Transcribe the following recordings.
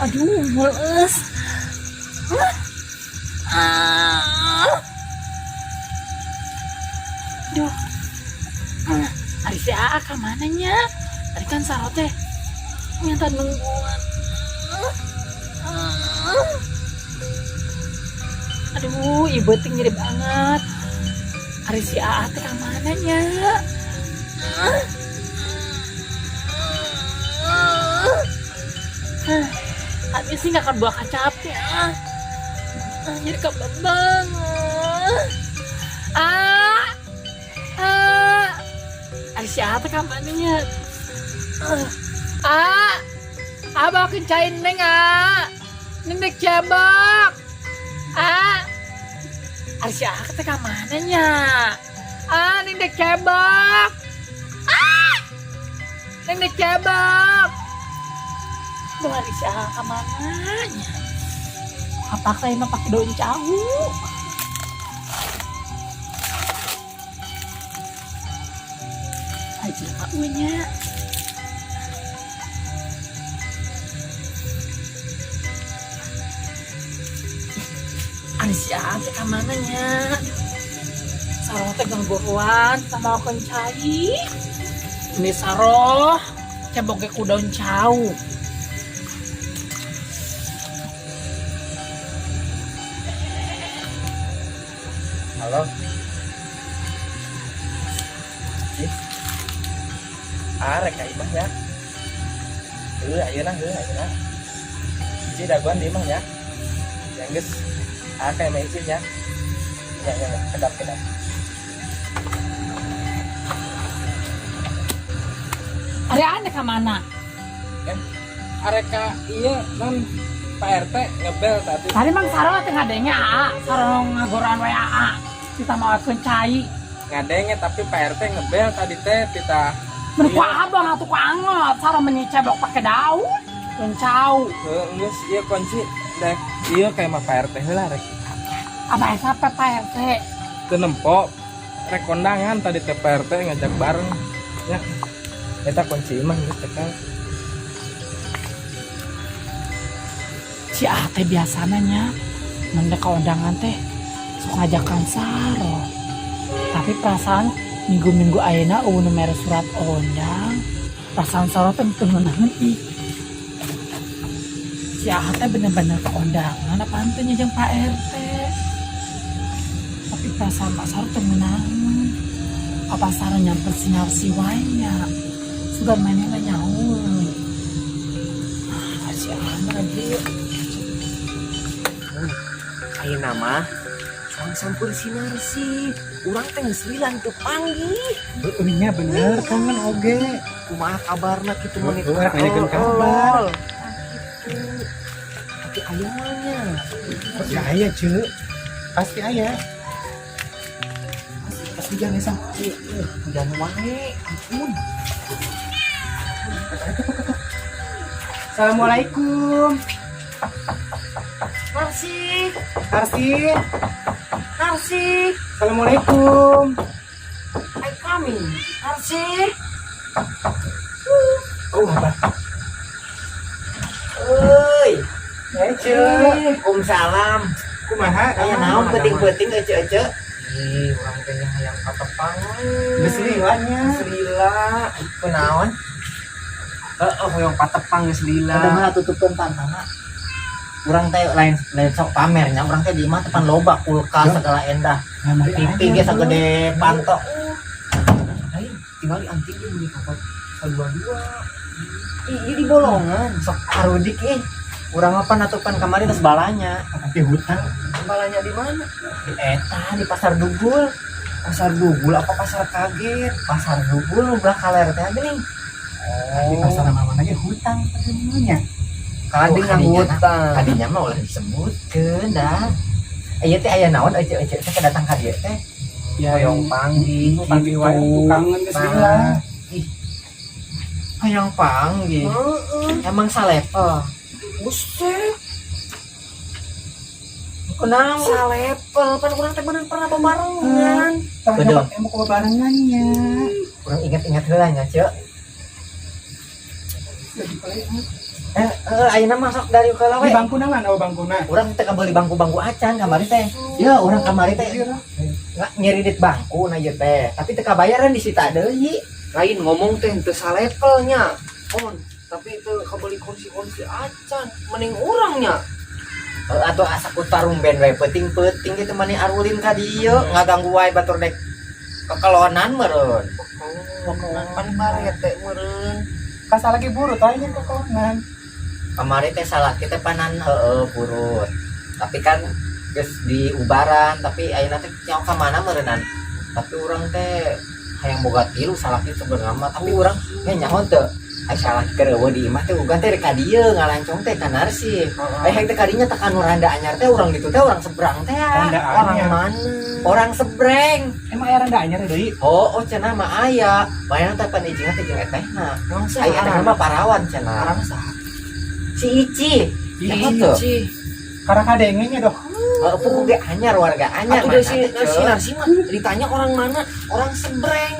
Aduh, mules. Ah. Duh. Ah, ari si Aa ka mana nya? Tadi kan Saro teh minta nungguan. Ah. Aduh, ibu teh nyeri banget. Ari si Aa teh ka mana nya? Ah. Ah. Abi sih nggak akan buah capek ah. Ah, nyeri kebelet banget. Ah. Ah. Ari si Aa teh ka mana nya? Ah. Ah. Ah, bawakeun cai Neng ah. Neng dek cebok. Ah. Ari si Aa teh ka mana nya? Ah, Neng dek cebok. Ah. Neng dek cebok. Duh, ari si Aa ka mana nya? Apa saya mah pakai daun cau? Ayo jelema euy nya. Ari si Aa teh ka mana nya? Saroh teh gangguan sama cai. Ini saroh cebok ge ku daun cau. Halo. Cis. Arek ka imah ya. Heuh, ayeuna heuh, ayeuna. Ici dagoan di imah ya. Ya geus. Ah, ka imah Ici nya. Ya, ya, ya, kedap kedap. Ari aneh ka mana? Eh, arek ka ieu non Pak RT ngebel tadi. Tadi mang saroh teh ngadenge Aa, saroh ngagoran we Aa. Kita mawakeun cai. Ngadenge tapi Pak RT ngebel tadi teh tita. Mun ku abang atuh ku angot, saroh meni cebok pake daun. Daun cau. Heuh, geus ieu kunci dek ieu ka imah Pak RT heula rek. Apa eta Pak RT? Teu nempo rek kondangan tadi teh Pak RT ngajak bareng. Ya. Eta kunci imah geus cekel. Si Aa teh biasana nya mun ka undangan teh sok ngajakan saroh. Tapi perasaan minggu-minggu ayeuna eueuh nu mere surat ondang. Perasaan saroh teh teu ngeunaheun ih. Si Aa teh bener-bener ke undangan apa henteu nya jeung Pak RT. Tapi perasaan Pak Saro teu ngeunaheun. Apa Saro nyamper sinyal si wae nya. Sugan manehna nyaho. Ah, si Aa mah dieu. Ayeuna mah urang sampur sinar sih. Urang teh geus lila teu panggih. Heueuh nya bener kangen oge. Kumaha kabarna kitu mun Heueuh, nanyakeun kabar. Kitu. Tapi aya mah nya. Ya aya, Ceu. Pasti aya. Pasti jangan esang. Hujan wae, ampun. Assalamualaikum. Narsi, Arsi. Narsi, Assalamualaikum. I coming. Narsi. Oh, apa? Euy, Eh, Ceu. Waalaikumsalam. Kumaha? Aya naon peuting-peuting ece-ece? Ih, urang teh nya hayang katepang we. Geus lila nya. Geus lila. Kunaon? Heeh, hoyong patepang geus lila. Ada mah tutupkeun pantana. Urang teh lain lain sok pamernya, urang teh di imah tepan loba kulkas segala endah. TV ge sagede panto. Lain, tinggal di anting ge meuni kakak dua-dua. Ih, ieu di bolongan, sok arudik ih. Urang apa natupan kamari geus balanya. Tapi hutang. Balanya di mana? Eta di Pasar Dugul. Pasar Dugul apa pasar kaget? Pasar Dugul nu belah kaler teh geuning. Di pasar mana ge hutang nya. Kadi Oh, hutang. Kadinya mah ulah disebutkeun dah. Ieu teh aya naon ece-ece teh kedatang ka dieu teh. Ya, Hoyong panggih panggih wae gitu. kangen geus lila. Ih. Hoyong panggih. Heeh. Emang salevel. Buset, Kunaon? salevel pan urang teh bener pernah bebarengan. Betul. Emang kok barengannya. Kurang ingat-ingat heula nya, Ceu. Jadi pelit. Eh, eh, ayeuna masuk dari heula Di we. bangkuna mana, oh, bangkuna? Urang teh kabeuli bangku-bangku acan kamari teh. Ya, urang kamari teh nggak ngiridit bangku na ieu teh. Tapi teu kabayaran disita deui. Lain ngomong teh teu salevelnya. On, tapi itu kabeli kursi-kursi acan. Mending urangnya. Atau asa ku tarumben we peuting-peuting gitu mani arulin ka dieu ngaganggu wae batur dek kekelonan meureun. Pan barete meureun. Pas lagi burut aja kekelonan. Kamari teh salah kita panan, heeh, burut. Tapi kan geus diubaran, tapi ayeuna teh nyaho ka mana meureunnan. Tapi urang teh hayang boga tilu salaki sebenarnya mah, tapi urang eh nyaho teu. Ai salaki keur euweuh di imah teh ugan teh rek ka dieu ngalancong teh ka Narsih. Ai hayang teh kadinya teh kanu randa anyar teh, urang ditu teh urang seberang teh. Randa Orang anyar. mana? Orang sebreng. Emang aya randa anyar deui? Oh, cenah mah aya. Bayang teh pan ijingna teh jeung etehna. Emang Ai etehna mah parawan cenah. Arana saha? Si Ici. Nyaho teu? Ici. Karena kadengenya doh. Heeh, puguh ge anyar, warga anyar. Atuh Mana deh si teh, si Ceu? Narsi mah ditanya orang mana? Orang sebreng.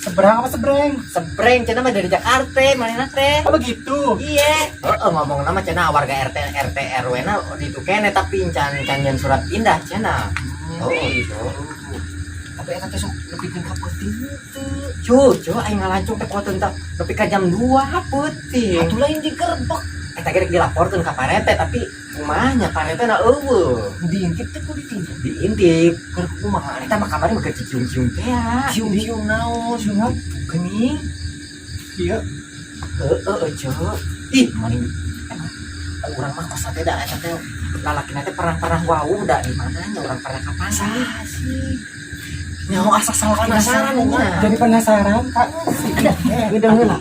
Seberang apa sebreng? Sebreng cenah mah dari Jakarta manehna teh. Oh, begitu. Iya. Heeh, ngomong nama cenah warga RT RT RW na ditu kene, tapi can can nyeun surat pindah cenah. Oh, gitu. Tapi eta teh sok nepikeun ka peuting teu. Cu, cu, aing ngalancong teh kuateun teh nepi ka jam 2 peuting. Atuh lain digerebek. Eta ge rek dilaporkeun ka Pak RT, tapi kumaha nya, Pak RT na euweuh. Diintip teh, ku diintip. Diintip. Keur kumaha? Eta mah kamari mah keur cicium-cium teh ya. Cium-cium naon? Cium Geuning. Iya. Heeh, ceu. Ih, mending emang urang mah kos teh da eta teh lalakina teh pernah-pernah wau da di mananya urang pernah kapan Sih. nyaho asa salah. Penasaran nya. Jadi penasaran, Kak. Udah heula.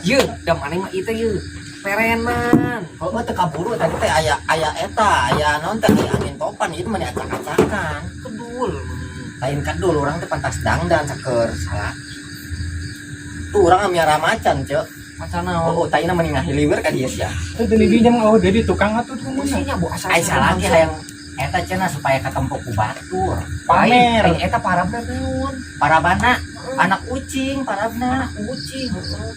Ye, da maneh mah ieu teh ye. Perenan. Oh, teu kaburu tadi teh aya aya eta, aya naon teh, aya angin topan ieu mah acak-acakan. Kedul. Lain kedul, urang teh pantas dangdan saker salah. Tuh urang miara macan, Ceu. Macan naon? Oh, taina mending ngahiliwir ka dieu sia. Itu dilibinya mah, oh, jadi tukang atuh tuh mana? Kusinya bu asa. Ai salaki hayang eta cenah supaya katempo ku batur. Pamer. Lain eta parabna naon? Parabana anak ucing parabna. Anak kucing, heeh.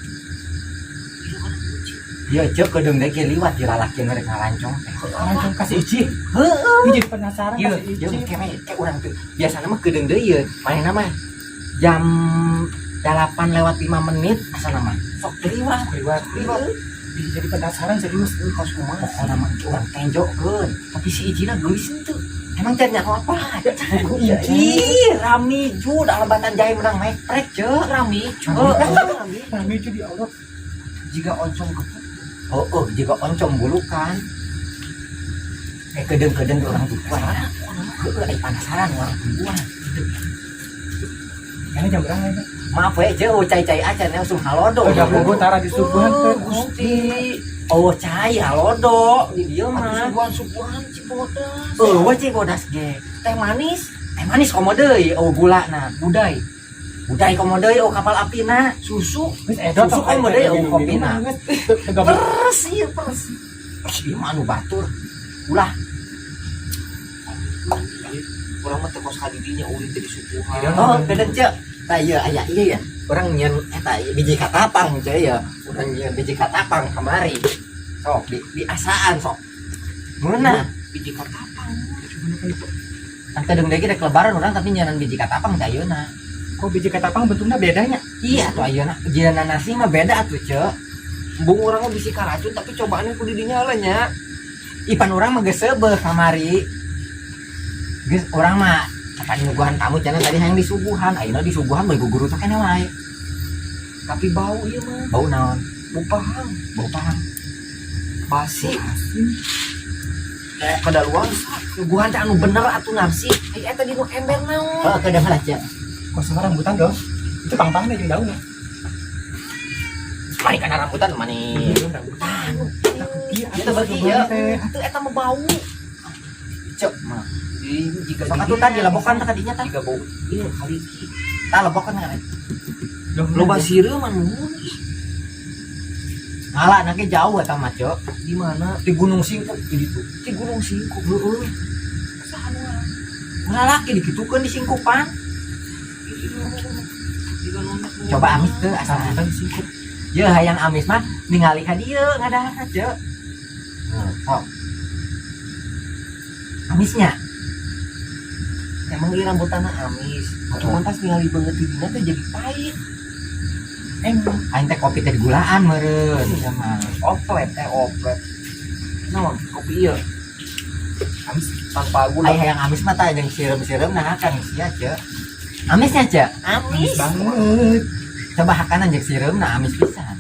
Iya, anak kucing. Iya, cek kedeung deui ge liwat di lalaki nu rek ngalancong teh. Langsung kasih Ici. Heeh. Ini jadi penasaran Iya, kasih iya, Ici. kayak kayak urang tuh. Biasanya mah kedeung deui ieu. Manehna mah jam 8 lewat 5 menit asana mah. Sok liwat. Liwat. Liwat. Ih, jadi penasaran serius. Kos kumaha? Pokokna mah urang tenjokeun. Tapi si Ijina geulis henteu. Emang can nyaho apa? Iya. Ih, rami jud alebatan jahe menang meprek, ceu. Rami, Heeh. rami. Rame itu di Allah. Jika oncom kepuk. Oh, jika oncom bulukan. Eh, kedeung-kedeung urang tungguan. Heeh, ai penasaran urang tungguan. Ini jam berapa ini? Maaf we, ceu, cai-cai acan ya usum halodo. Udah bobo tara disuguhan teh. Oh, Gusti. Oh, cai halodo di dieu Atuh mah. suguhan-suguhan Cibodas. Eueuh, Cibodas ge. Teh manis, Teh manis komo deui, oh gulana. budai, Budai komo deui, oh kapal apina. Susu. Geus edot. Susu komo deui, oh kopina. Terus Peres ieu, peres. Ih, ieu mah anu batur. Ulah. Urang mah teh kos ka didinya ulin teh disuguhan. Oh, kedeung ceu. Tah ieu aya ieu ya. Urang nyieun eta ieu biji katapang ceu ya. Urang nyieun biji katapang kamari. Sok di asaan sok. Meunah. Biji katapang. Kan kedeung deui rek lebaran urang, tapi nyieun biji katapang teh ayeuna. Kok biji katapang bentuknya bedanya? Iya tuh ayeuna jieunan nasi mah beda atuh, ceu. Bung, urang mah bisi karacun, tapi cobaannya ku didinya lah nya. Ipan urang mah geus seubeuh kamari. Geus urang mah kapan nyuguhan tamu cenah tadi hayang disuguhan, ayeuna disuguhan bae guguru teh keneh wae. Tapi bau ieu mah. Bau naon? Bau pahang. Bau pahang. Basi. Kadaluarsa. Nyuguhan teh anu bener atuh, Narsi. Ai eta di nu ember naon? Heeh, kedeung lah, ceu. Kok sama rambutan dong? Itu pang-pangnya jeung daunnya. Mani kana rambutan mani. Rambutan. Iya, Itu beuki ieu. teh. Atuh eta mah bau. Ceu mah. Ih, jika Sok atuh tadi lebokan teh kadinya tah. Jika bau ieu kaliki. Tah lebokan kan. Loba sireum mah nuhun ih. Ngalah nage jauh eta mah, ceu. Di mana? Di Gunung Singkup di ditu. Di Gunung Singkup. Heeh. Lalaki dikitukeun di singkupan. Coba amis teu asal Rambutan singkup. Ya hayang amis mah ningali ka dieu ngadahar ceu. Sok. Amisnya. Emang ieu rambutanna amis. Cuman pas ningali banget di dina teh jadi pahit. Emang aing teh kopi teh gulaan meureun sama. Oplet oplet. Naon kopi ieu? Amis tanpa gula. Ai hayang amis mah tah jeung sireum-sireum nah kan sia ceu. Amisnya ceu. Amis. Banget. Coba hakanan jeung sireum nah amis pisan.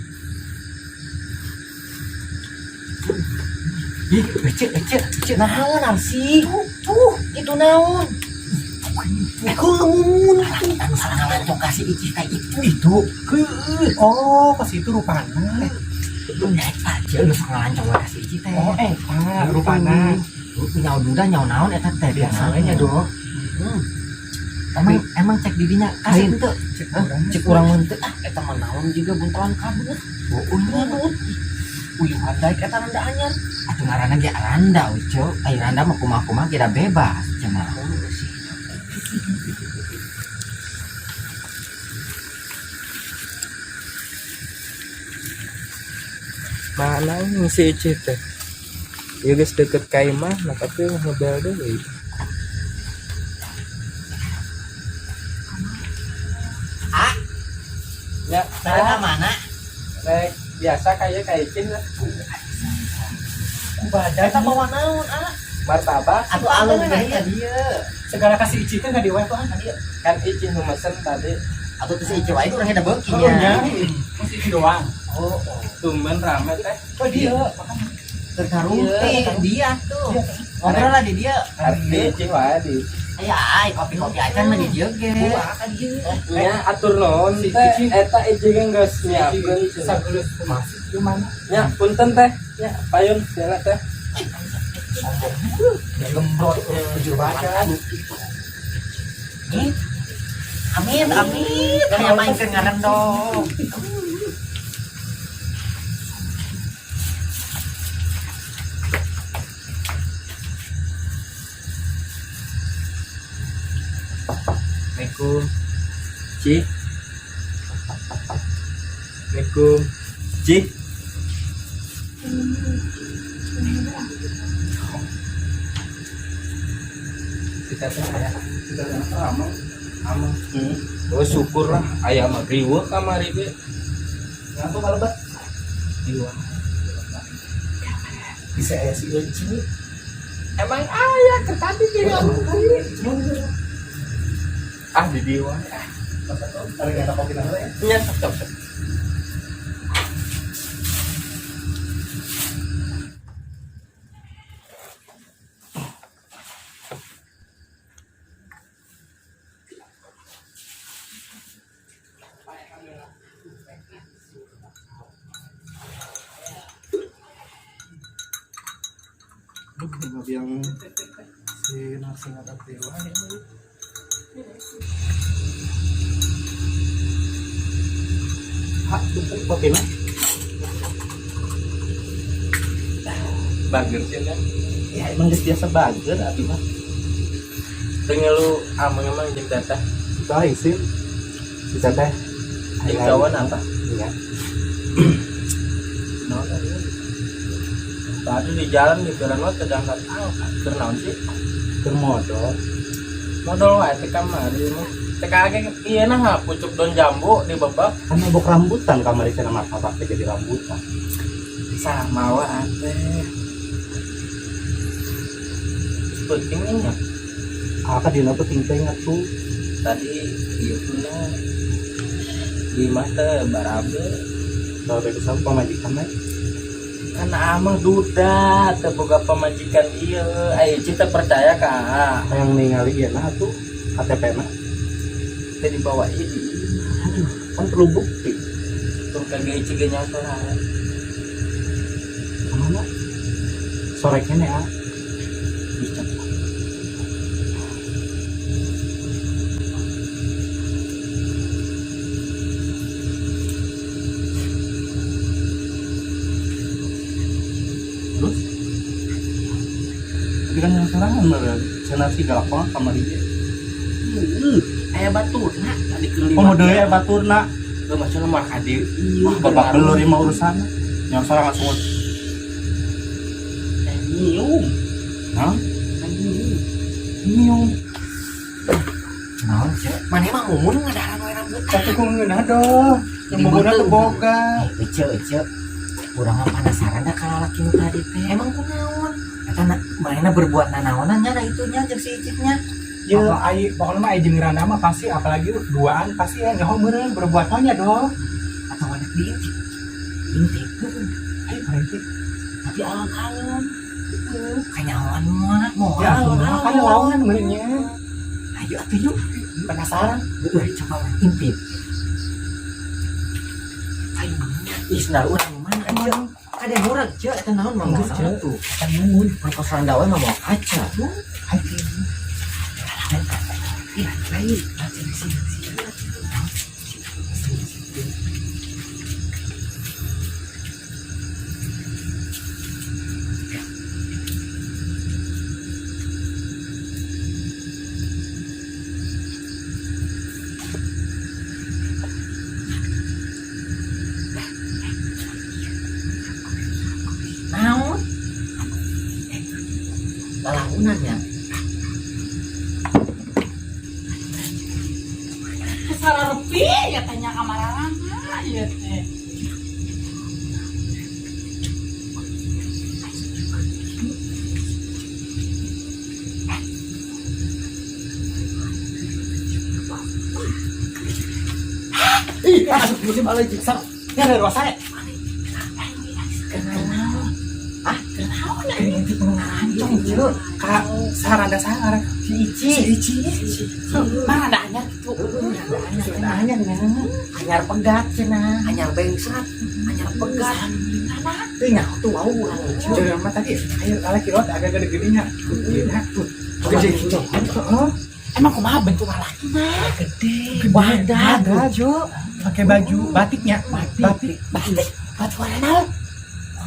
Ih, ece ece ece. Naon sih? Tuh, itu naon? Aku ngomong Anu salah ngalancong kasih Ici teh itu. Itu. Oh, ke situ rupana. Eta ceu nu sok ngalancong we kasih Ici teh. Oh, eta rupana. Lu punya duda nyawa naon eta teh Biasanya dong. Emang emang cek dirinya kasih henteu. Cek urang. Cek urang mah teu ah eta mah naon juga buntelan kadut. Kadut. Uyuhan daek eta randa anyar. Atuh ngaranna ge randa we ceu. Ai randa mah kumaha-kumaha ge da bebas cenah. Oh, sih. Mana ini si Ici teh? Ya guys deket ka imah, nah tapi ngebel deui. Ah, Ya, randa mana? Rek biasa kayak kayak Icin lah. Badan Eta bawa naon ah? Martabak Atuh alung deui ka dieu. Segala kasih Ici teh enggak diwewe tuh kan dia. Kan Icin nu mesen tadi. Atuh teh si Ici wae urang da beuki Oh, nya. masih Ici doang. Oh, Tumben rame teh. Oh, dia makanya. terkarungti dia tuh. Ngobrol lah di dia. Arti Icin wae di. Aya ai kopi-kopi acan mah di dieu ge. Buah ka dieu. Nya atur nuhun Si teh Icin. eta Icin geus nyiapkeun cenah. Sageuleuh masih gimana? Nya punten teh. Nya payun segala teh. Gembrot bujur badan. Amin, amin. Kayak main ke ngarendong. Assalamualaikum. Ci. Assalamualaikum. Ci. Kita teh aya. Kita teh amang. Amang. Oh syukur lah aya mah riweuh kamari ge. Ngapa kalau bet? Riweuh. Bisa aya si Ici. Emang aya ke tadi ge Ah di dieu wae. Ah. Tarik kata kopi nang ya. Nya sok sok sok. Duh, nggak biang si nasi ngadap dewa ya. Hak, tuh kopi mah. Bager sih kan. Ya emang geus biasa bager atuh mah. Teu ngelu amang emang jeung teteh. Baik sih. Si teteh. Jeung kawan apa? Iya. Naon tadi? Tadi di jalan di jalan mah teu angkat angkat. Keur naon sih? Keur modal. Modal wae teh kamari mah. Teh kage ieu nah pucuk daun jambu di bebek. Kan mabok rambutan kamari cenah martabak teh jadi rambutan. Sama wae teh. Penting nih nya. Apa dina penting teh atuh? Tadi ieu puna di mah teh barabe. Barabe bisa pamajikan mah. Kan amah duda teu boga pamajikan ieu. Aya cinta percaya ka. Hayang ningali ieu nah atuh KTP na. Teh dibawa ieu di Aduh, kan perlu bukti. Tur kage ieu ge nyasoran. Kemana? Sore kene ah. Bisa. Terus? Tapi kan yang sorangan meureun. Cenah sih galak banget kamari ge. Aya baturna tadi keur Oh, deui aya baturna. Heuh, maksudna mah ka dieu. Wah, babak belur ieu mah urusan. Yang salah nggak sungut. Eh, nyium. Hah? Nyium. Nyium. Naon cek? Maneh mah mumun ngadaran we rambutan. Tapi ku ngeunah doh. Yang bogona teu boga. Eh, ece ece. Urang mah penasaran dah ka lalaki nu tadi teh. Emang kunaon? Eta na, manehna berbuat nanaonan nya na itu nya jeung si Iciknya. Ya, ai pokoknya mah ai jeung randa mah pasti apalagi duaan pasti ya nyaho meureun berbuatannya doh. Atau anak diintip? Intip. Ayo berhenti. Tapi alon-alon. Kanyawan mah. Moal. Ya, kan lawan meureunnya. Ayo atuh yuk. Penasaran. Heeh, coba urang intip. Ayo, Ih, sendal urang mana ece? Ada yang murah ece, eta naon mah Geus, moal Cek. tuh. Kan mumun. Mun kos randa we mah moal kaca. Ayo. ih, lain. Sini, sini, sini. Naon? Eh, lalaunan ya. Sararepi ya tanya kamarana ieu teh. Ih, masuk musim alay jiksa. Ya ada ruang saya. Ah, Intip nu ngarancong ceu. Kak, saranda sangar. Si Ici. Si Ici. Mana ada anyar gitu. Sudah anyar nya. Anyar pegat cenah. Anyar bengsat, anyar pegat. Teu nyaho tuh wau urang ceu. Jadi mah tadi ayo lalaki lot agak gede-gedenya. Gede. Gede gitu. Heeh. Emang kumaha bentuk lalaki mah? Gede. Wadah, Wadah. Pakai baju batiknya. Batik. Batik, batik warna naon?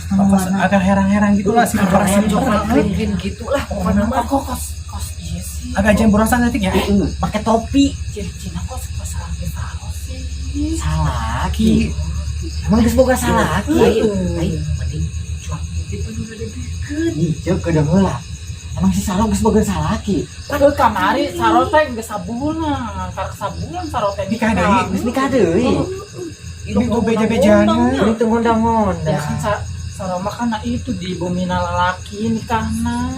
Kos agak herang-herang gitu lah sih Warna silver. coklat green gitu lah pokoknya mah. Kok kos kos iya sih. Agak jemborosan batiknya. Pakai topi. Ciri-ciri kos kos lalaki saro sih. Salaki. Emang geus boga salaki. Ayo, mending cuak intip anu rada deukeut. Ih, ceu kedeung heula. Emang si Saro geus boga salaki. Padahal kamari saro teh geus sabulan, karek sabulan saro teh Nikah deui. Geus nikah deui. Ini gue beja-bejana. Ini teu ngondang-ngondang. Ya kan saro mah kan itu di bumi lalaki nikahna.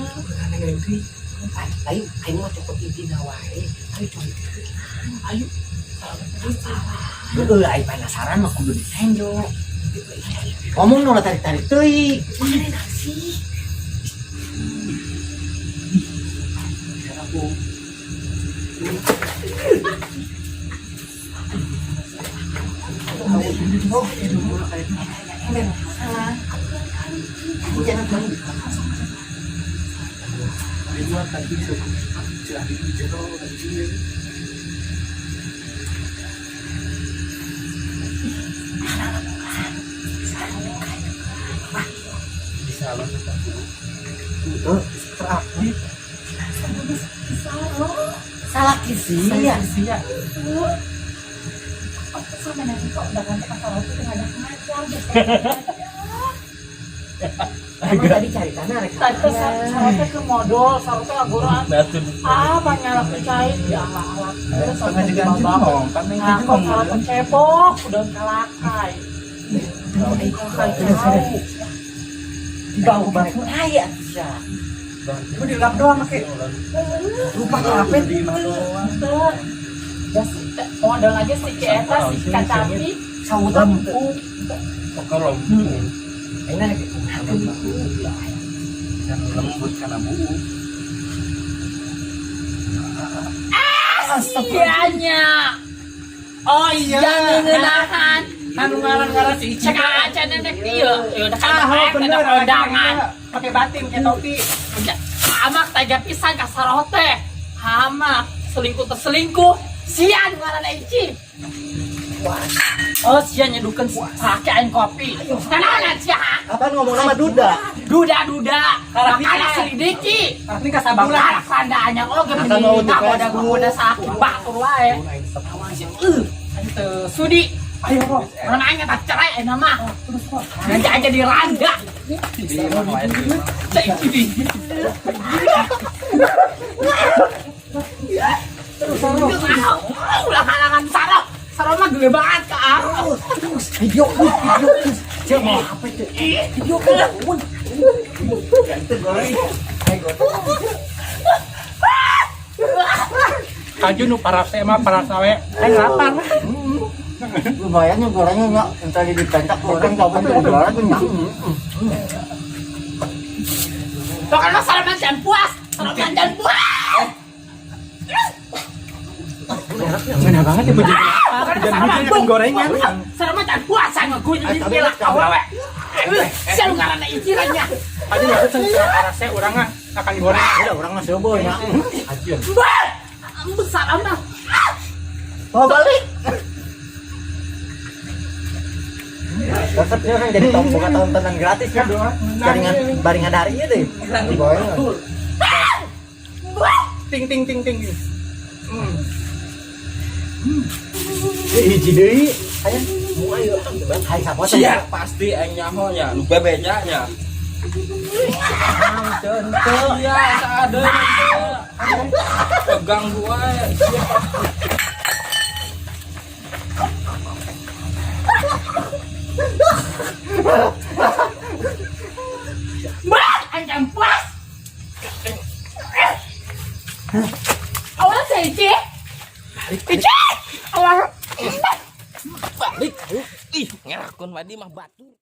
Ayo, ayo mah cokot intina wae. Ayo cokot. Ayo. Heeh, ayo penasaran mah kudu ditenjo. Ngomong nu tarik-tarik teuing. Mana sih? Di salon Teraktif. Salaki sih ya. Sia. Oh, sama nanti kok undangan ke saro teh ngajak-ngajak. Emang tadi cari tanah rek. Tadi teh saro teh ke modal, saro teh ngagoran. Nah, tuh. Ah, banyak percaya ya Allah. Setengah juga anjing kan Nah, kok salah cepok, udah kalakai. Kalakai jauh. Di bawah batu aya sia. Gue dilap doang make. Lupa karpet. Di imah doang. Teu. Ya sih, modal aja si Eta si Kacapi. Sautan teu. Pokoknya lembut. Ayeuna rek kumaha Dan lembut karena buu. Sianya. Oh iya. Jangan ngeunahan. Anu ngaran-ngaran si Ici. Cek aja nenek dia. Ya udah kan Ah, oh, bener undangan. Pakai batik, pakai topi. Udah, Hamak tega pisan ka saro teh. Hamak selingkuh terselingkuh. Sian ngaran Ici. Oh, sia nyedukeun sake aing kopi. Nanaonan sia? Apaan ngomong nama Duda? Duda-duda. Makanya selidiki. Ini kasabulan. Bakal sandanya oge Asa mau di mending Facebook. goda-goda sakit batur wae. Aing teu sudi. Ayo kok. Orang aing tak cerai ayeuna mah. Nanti aja di randa. Di imah wae di imah. Cek ini. Ulah halangan Saro. Saro mah gede banget ke aku. Video video Cek mau apa itu? Video kan. Kaju nu parase mah parasa we. Aing lapar. Lumayan ya gorengnya enggak yang tadi dipencak goreng kapan jadi goreng kenyang. Pokoknya mah Saro mah jangan puas. Saro mah jangan puas. Enak banget ya puji. Pokoknya Saro mah Hujan gorengan. Saro mah jangan puas sama gue jadi gila awewe. Siapa ngaranna ijirannya? Aja ya cenah parase urang mah akan goreng. Udah orang mah seueuh ya. Bah! Besar mah. Mau balik. Resepnya kan jadi buka tontonan gratis ya. Baringan baringan hari ini deh. Ting ting ting ting. Hiji deui. Aya mau ayo. Hai siapa teh? Sia pasti aing nyaho nya, nu bebeja nya. Iya, eta ada. Ganggu wae. Sia pasti. Bah! Aing puas. Awas ya, Ici. Ici! Awas. Balik. Ih, ngerakeun mah di mah batur.